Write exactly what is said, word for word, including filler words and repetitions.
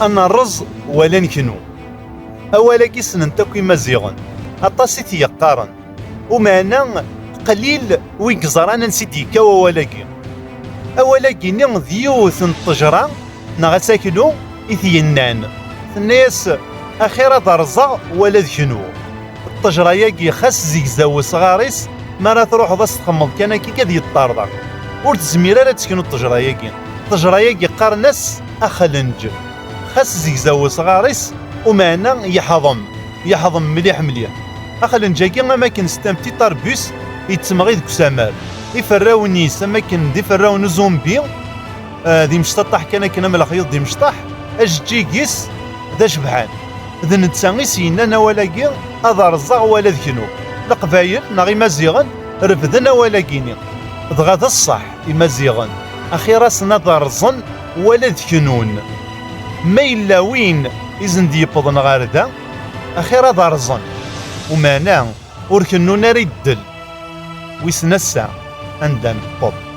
Ad nerreẓ wala ad neknu. Awal-agi ssnen-t akk Imaziɣen, aṭas i t-yeqqaren. Umeɛna qlil wi yeẓran ansi d-yekka wawal-agi. Awal-agi-nni d yiwet n ṭṭejra neɣ asaklu i t-yennan. Tenna-yas: "Axir ad rẓeɣ wala ad knuɣ." Ṭṭejra-agi xas zegzaw usɣar-is, mi ara truḥeḍ ad s-txemmeḍ kan akka ad yeṭṭerḍeq. Ur tezmir ara ad teknu ṭṭejra-agi. Ṭṭejra-agi qqaren-as axlenǧ. Xas zegzaw usɣar-is, umeɛna yeḥḍem. Yeḥḍem mliḥ mliḥ. Axlenǧ-agi am akken c'est un petit arbuste yettemɣi deg usamar. Iferrawen-is am akken d iferrawen uzumbi, ah, d imecṭaṭaḥ kan akken am lexyuḍ d imecṭaḥ, ajeǧǧig-is d acebḥan. D netta i s-yennan awal-agi: "Ad rẓeɣ wala ad knuɣ." Leqbayel neɣ Imaziɣen refden awal-agi-nni. Dɣa d ṣṣeḥ, Imaziɣen axir-asen ad rẓen wala ad knun. Ma yella win i sen-d-yewwḍen ɣer da, axir ad rẓen. Umeɛna ur kennun ara i ddel. Wissen ass-a anda newweḍ.